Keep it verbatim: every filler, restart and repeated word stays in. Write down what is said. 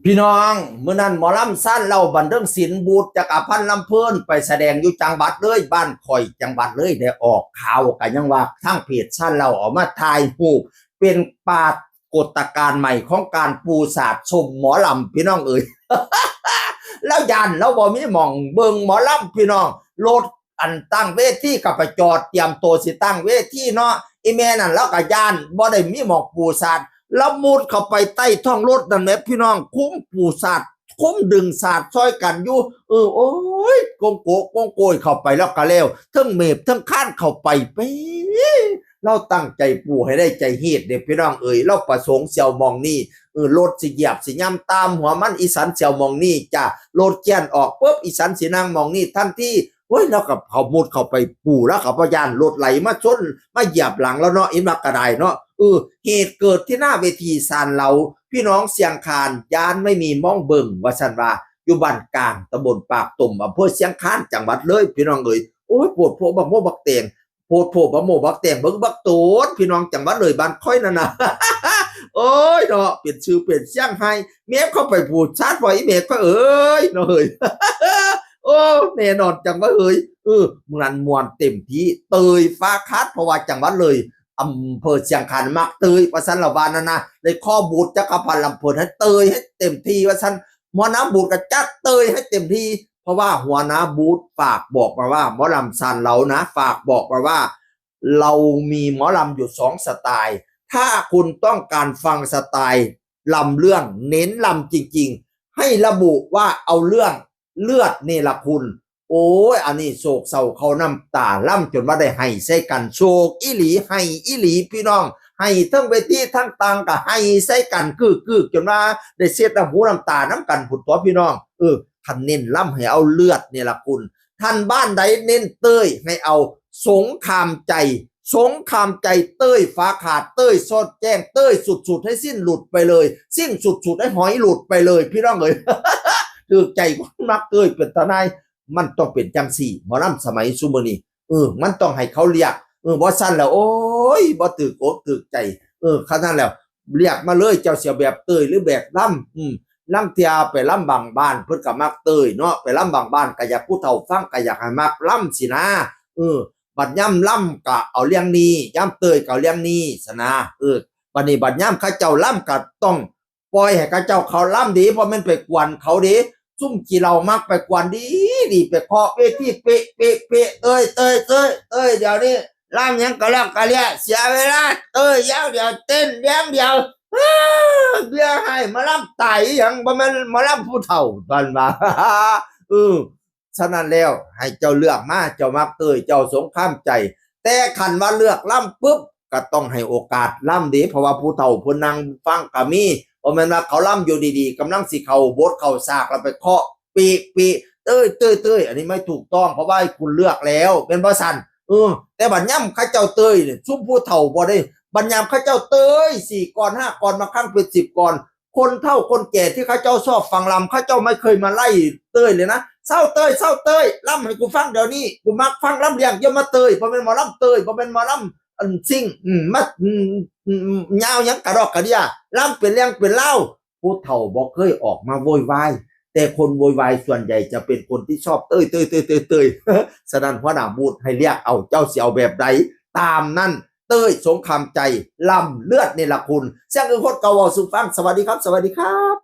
พี่น้อง มื้อนั้นหมอลำซานเหล้าบันเทิงศิลป์ บูธจักรพันธ์ลำเพลิน ไปแสดงอยู่จังหวัดเลย บ้านข่อยจังหวัดเลย ได้ออกข่าวกันยังว่าทางเพจซานเหล้าเอามาถ่ายรูป เป็นปรากฏการณ์ใหม่ของการปูสาดชมหมอลำ พี่น้องเอ๋ย แล้วย่านแล้วบ่มีหม่องเบิ่งหมอลำพี่น้อง รถอันตั้งเวทีก็ไปจอดเตรียมตัวสิตั้งเวทีเนาะ อีแม่นั่นแล้วก็ย่านบ่ได้มีหม่องปูสาด แล้วมุดเข้าไปใต้ท้องรถนั่นแหละพี่น้อง คุ้มปูสาด คุ้มดึงสาดซอยกันอยู่ เออ โอ้ย โกงโกะโกงโกยเข้าไปแล้วก็แล้ว เทิงเมบเทิงคานเข้าไป เป้ เราตั้งใจปูให้ได้ใจฮีดเด้อพี่น้องเอ๋ย เราประสงค์เสี่ยวหม่องนี่ เออ รถสิเหยียบสิย่ำตามหัวมัน อีสันเสี่ยวหม่องนี่จ้ะ รถเคลื่อนออกปุ๊บ อีสันสินั่งหม่องนี่ทันที เฮ้ย แล้วก็เขามุดเข้าไปปู แล้วก็บ่ย่านรถไหลมาชน มาเหยียบหลังแล้วเนาะ เห็นว่ากระไดเนาะ เออ เหตุเกิดที่หน้าเวทีซานเหลา พี่น้องเชียงคาน ย่านไม่มีหม่องเบิ่ง ว่าซั่นว่า อยู่บ้านกลาง ตำบลปากตุ่ม อำเภอเชียงคาน จังหวัดเลย พี่น้องเอ๋ย โอ้ย โพดโพบักโมบักแตง โพดโพบักโมบักแตง เบิ่งบักโตน พี่น้อง จังหวัดเลย บ้านข่อยนั่นน่ะ โอ้ยเนาะ เป็นชื่อเป็นเสียงให้ แม่เข้าไปปูสาด พ่ออีแม่ข่อยเอ๋ย เนาะเฮ้ย โอ้ แน่นอนจังหวะเฮ้ย เออ มื้อนั้นม่วนเต็มที่ เตยฟ้าขาด เพราะว่าจังหวัดเลย อำเภอเชียงคานมักเตย ว่าซั่นละว่านั่นนะ เลยขอบูธจักรพันธ์ลำเพลินให้เตยให้เต็มที่ ว่าซั่น หัวหน้าบูธก็จัดเตยให้เต็มที่ เพราะว่าหัวหน้าบูธฝากบอกมาว่า หมอลำซานเหลานะ ฝากบอกมาว่า เรามีหมอลำอยู่สองสไตล์ ถ้าคุณต้องการฟังสไตล์ลำเรื่อง เน้นลำจริงๆ ให้ระบุว่าเอาเรื่องเลือดเนรคุณ โอ้ย อันนี้โศกเศร้าเข้าน้ำตา ล่ำจนว่าได้ไห้ใส่กัน โศกอีหลี ไห้อีหลี พี่น้อง ไห้ทั้งเวทีทั้งตางก็ไห้ใส่กัน กึกๆ จนว่าได้เช็ดน้ำหูน้ำตาน้ำกันพุ้นตั๊วพี่น้อง เออ คันเน้นล่ำให้เอาเลือดเนรคุณ ท่านบ้านใดเน้นเตยให้เอาสงครามใจ สงครามใจ เตยฟ้าขาด เตยสอดแจ้ง เตยสุดๆ ให้สิ้นหลุดไปเลย สิ้นสุดๆ ให้หอยหลุดไปเลย พี่น้องเอ๋ย ถืกใจคนมักเตยเป็นตาหน่าย มันต้องเป็นจังซี่ หมอลำสมัยซุมื้อนี้ เออ มันต้องให้เขาเรียก เออ บ่ซั่นแล้ว โอ้ย บ่ถืกอกถืกใจ เออ คันซั่นแล้ว เรียกมาเลย เจ้าสิเอาแบบเตยหรือแบบลำ อืม ลางเทื่อไปลำบางบ้าน เพิ่นก็มักเตยเนาะ ไปลำบางบ้านก็อยากผู้เฒ่าฟังก็อยากให้มักลำสินะ เออ บัดยามลำก็เอาเรื่องนี้ ยามเตยก็เอาเรื่องนี้ซะนะ เออ บัดนี้บัดยามเขาเจ้าลำก็ต้องปล่อยให้เขาเจ้าเขาลำเด้ บ่แม่นไปกวนเขาเด้ ซุมขี้เหล้ามักไปกวนดีดี ไปเคาะเวทีเปะเปะเปะ เตย เตย เตย เตย เดี๋ยวนี้ลำหยังก็แล้วก็แล้ว เสียเวลา เตยอย่างเดียว เต้นอย่างเดียว อ้า เบียร์ให้หมอลำตายอีหยัง บ่แม่นหมอลำผู้เฒ่า เพิ่นว่า เออ ฉะนั้นแล้วให้เจ้าเลือกมา เจ้ามักเตย เจ้าสงครามใจ แต่คันว่าเลือกลำปุ๊บ ก็ต้องให้โอกาสลำเด้ เพราะว่าผู้เฒ่าเพิ่นนั่งฟังก็มี บ่แม่นว่าเขาลำอยู่ดีๆ กำลังสิเข้าบทเข้าฉาก แล้วไปเคาะปีปีเต้ยเต้ยเต้ย อันนี้ไม่ถูกต้อง เพราะว่าให้คุณเลือกแล้ว แม่นบ่ซั่น เออ แต่บัดยามเขาเจ้าเต้ยเนี่ย ซุมผู้เฒ่าบ่ได้ บัดยามเขาเจ้าเต้ยสี่กลอนห้ากลอน บางครั้งเป็นสิบกลอน คนเฒ่าคนแก่ที่เขาเจ้าชอบฟังลำ เขาเจ้าไม่เคยมาไล่เต้ยเลยนะ เซาเต้ย เซาเต้ย ลำให้กูฟังเดี๋ยวนี้ กูมักฟังลำเลียง อย่ามาเต้ย บ่แม่นหมอลำเต้ย บ่แม่นหมอลำอันซิ่ง อืม มา อืม อืม อืม ยาวหยังกะดอกกะเดีย ลำเป็นเรื่องเป็นราว ผู้เฒ่าบ่เคยออกมาโวยวาย แต่คนโวยวายส่วนใหญ่จะเป็นคนที่ชอบเต้ย เต้ย เต้ย เต้ย เต้ย ฉะนั้นหัวหน้าบูธให้เลือกเอา เจ้าสิเอาแบบใด ตามนั้น เต้ยสงครามใจ ลำเลือดเนรคุณ เสียงอื่นโคตรเก่าเว้าสู่ฟัง สวัสดีครับ สวัสดีครับ